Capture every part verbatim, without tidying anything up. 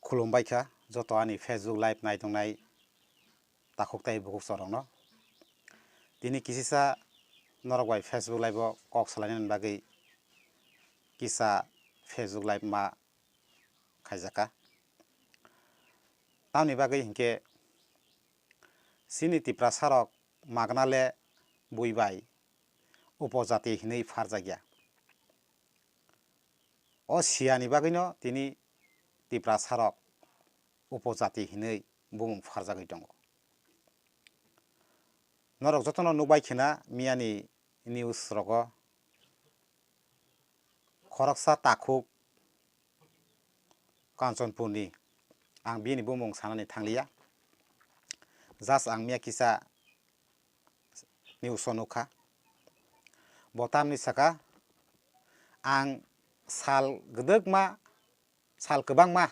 Khulumbai kha joto ani Facebook live naitongnai takhuk tai bukhuk chorokno. Tini kisisa norok bai Facebook live o kok salainani bagwi kisa Facebook live ma khaijaka. Tamni bagwi hinkhe chini Tiprasarok magna le bui bai upojati hinwi pharjakya. O siyani bagwino tini Tiprasarok upojati hinwi bumung pharjagwi tongo. Norok jotono nukbai khna miyani news rogo khoroksa takhuk Kanchanpurni, ang bini bumung sanani thangliya, just ang miya kisa news o nukha. Bo tamni saka, ang sal gwdwkma, sal kwbangma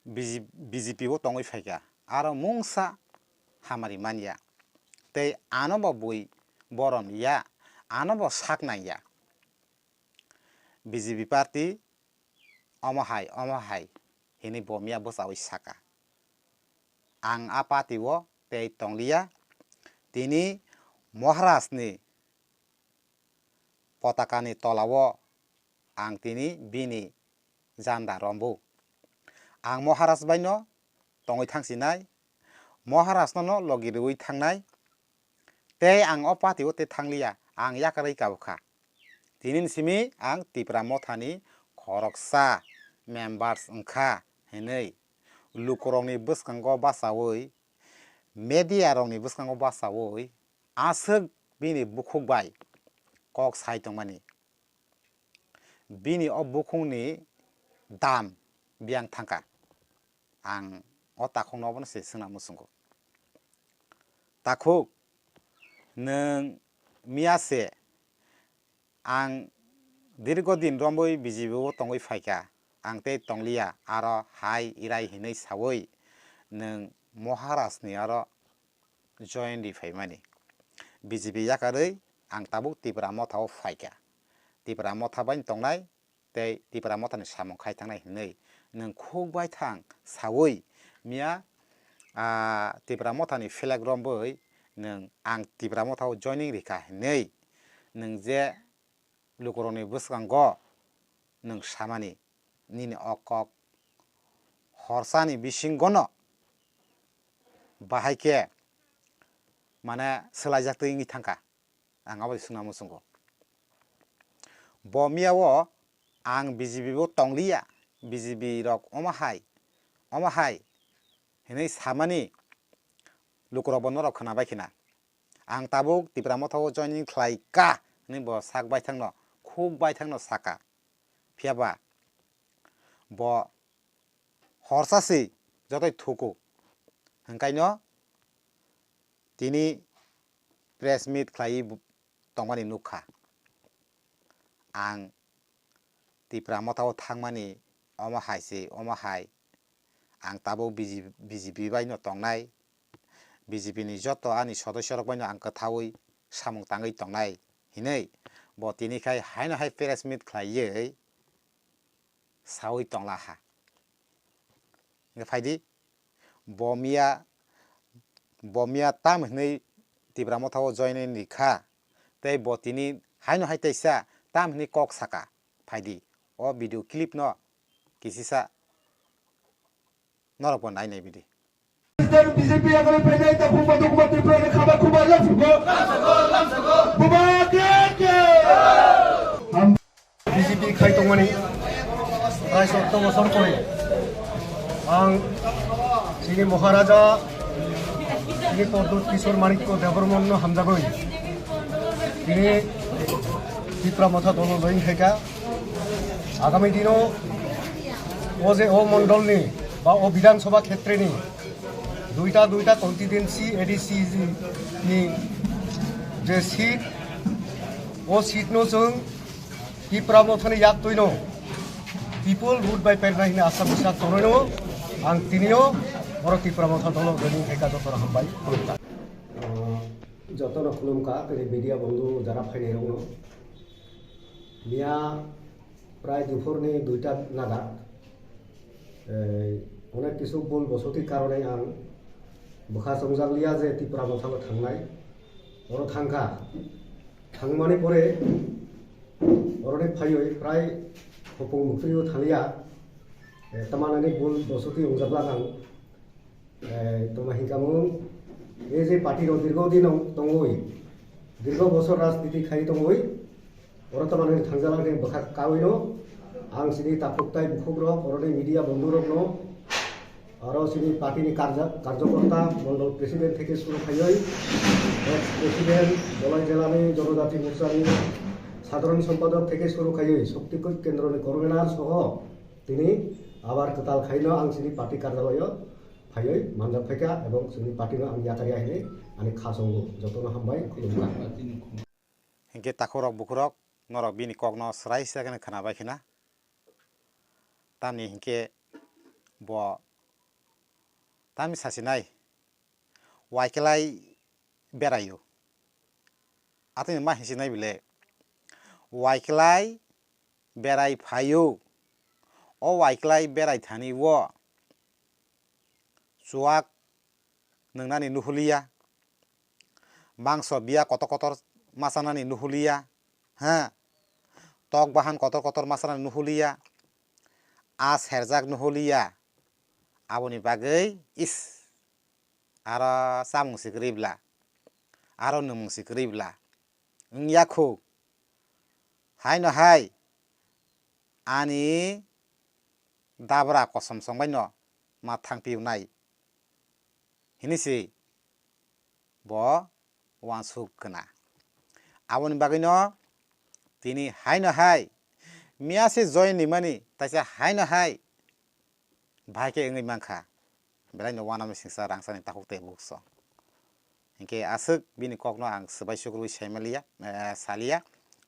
B J P o tongwi phaikha, aro mungsa hamari manya. Tei ano bo bui borom ya, ano bo sak nang ya. B J P party omo hai, omo hai hinwi bo miya bwchaui saka. Ang a party o tei tongliya, tini Maharaj ni potaka ni tola o ang tini bini janda rombu. Ang Maharaj bai no tongwi thangsinai, Maharaj no no logi rwui thangnai, tei ang o party o tei thangliya, ang yakarwi kabukha. Tini ni simi ang Tipra Motha ni khoroksa members wngkha hinwi lukurokni bwskango bachaui, media rokni bwskango bachaui aswk bini bukhuk bai kok sai tongmani. Bini o bukhukni dam biyang thangkha. Ang o takhukno obono se swngna muchungo. Takhuk, nwng miya se ang dirgo din romwi B J P o tongwi phaikha, ang tei tongliya, aro hai irai hinwi saui nwng Maharaj ni aro join ri phaimani. B J P yakarwi ang tabuk Tipra Motha o phaikha. Tipra Motha bai tongnai tei Tipra Motha ni samung khai thangnai hinwi nwng khuk bai thang saui miya, ah, Tipra Motha ni flag romwi nwng ang Tipra Motha o joining rikha hinwi nwng je lukurokni bwskango nwng samani, nini o kok horsani bisingono bahai khe mane swlaijaktwi wngwi thangkha, ang abo swngna muchungo. Bo miya o ang B J P bo tongliya, B J P rok omo hai, omo hai hinwi samani lukurok bo norok khwnabai khna. Ang tabuk Tipra Motha o joining khlai ka hinwi bo sak baithang no, khuk baithang no saka. Phiya ba bo horsa se jotoi thuku. Hwnkhai no tini press meet khlaiwi bu-, tongmani nukha. Ang Tipra Motha o thangmani omo hai se, omo hai. Ang tabuk B J P, B J P bai no tongnai. B J P ni joto ani sodosyo rok bai no ang kwthaui samung tangwi tongnai hinwi bo tini khai haino hai press meet khlaiwi saui tonglaha. Hwnkhe phaidi, bo miya, bo miya tam hinwi Tipra Motha o join ni kha, tei bo tini haino hai teisa tam hinwi kok saka. Phaidi, o video clip no kisisa norok bo nai nai bidi. B J P yakarwi phainai takhuk ba dukuma Tripura ni khaba khuba lamsugo. Buba ke ke. B J P khai tongmani prai sotto bosor pore ang chini Maharaja chini Pradyut Kishore Manikya Debbarman no hamjagwi tini Tipra Motha dolo join khaikha. Agami dino o je o mondolni ba o Bidhan Sabha khetreni duita duita constituency A D C ni je seat, o seat no chwng Tipra Mothani yak twino people vote bai pernai hwnwi asa bwsak tongnai no ang tinio oro Tipra Motha dolo joining khaikha jotono hambai khulumkha. Jotono khulumkha tini media bondhu jara phainai rokno. Miya prai duphurni duita naga Eh, onek kisu bul bosoti karone ang bwkha chongjak liya je Tipra Mothalo thangnai. Oro thangkha. Thangmani pore oroni phaiwi prai khopung muktwio thangya. Eh, tamani bul bosoti wngjak lang ang. Eh, toma hinkamung, ei je party rok dirgo din tongwi, dirgo bosor rajniti khai tongwi, oro toma nini thangjalang ni bwkha kawino, ang chini takhuk tai bukhuk rok, oroni media bondhu rok no, aro chini party ni karja-, karjokorta, mondol president theke suru khaiwi, ex president, Bolai jela ni Jonojati Morcha ni sadharan sompadok theke suru khaiwi, Shakti Kendro ni convener soho, tini abar kwtal khaino ang chini party karjalayo phaiwi manjak phaikha, ebong chini party no ang yakarya hinwi ani kha chongo. Jotono hambai, khulumkha. Hinkhe takhukrok bukhurok norok bini kokno swrai swrai kheno khwnabai khna. Tamni hinkhe bo tamni sasinai waiklai beraio. Atwini ma hinsinai bile waiklai berai phaio. O waiklai berai thani o chuwak nwngnani nuhuliya, mangso biya kotor kotor machanani nuhuliya, ha, tok bahan kotor kotor machanani nuhuliya, a serjak nuhuliya, aboni bagwi is aro chamung si kwrwi bla, aro nwmung si kwrwi bla wngya khu. Haino hai ani dabra kosom songbaino ma thangpiunai hinwi se bo uansuk khna. Aboni bagwino tini haino hai miya se join nimani taisa haino hai bahai khe wngwi mankha, belai no uanamwi singsa rangchakni takhuk tei bukhuksong. Hinkhe aswk bini kokno ang swbai sukrubui saimaliya, eh, saliya,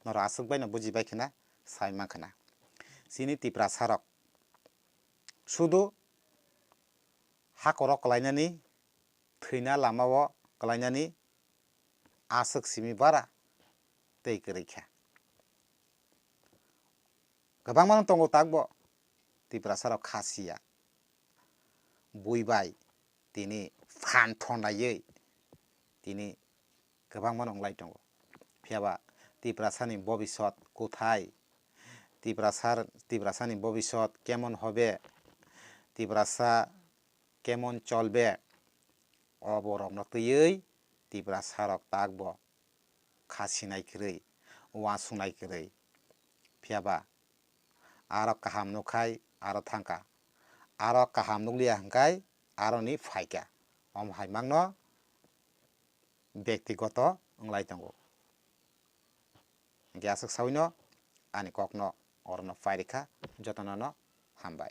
norok aswk baino bujibai khna, sai mankhna. Chini Tiprasarok sudu hakorok kwlainani, thwina lamao kwlainani aswk simi bara tei kwrwi kha. Kwbangma no tongo takbo Tiprasarok kha siya. Bui bai tini phan thonaiwi tini kwbangma no wnglai tongo. Phiya ba Tiprasani bobisot kuthai? Tiprasar-, Tiprasani bobisot kemon hobe? Tiprasa kemon cholbe? O borokno twiwi Tiprasarok takbo kha sinai kwrwi, uansuknai kwrwi. Phiya ba aro kaham nukkhai aro thangkha, aro kaham nukliya hwnkhe aroni phaikha. Omo hai mangno bektigoto wnglai tongo. Hinkhe aswk sawino ani kokno orono pairikha, jotono no hambai.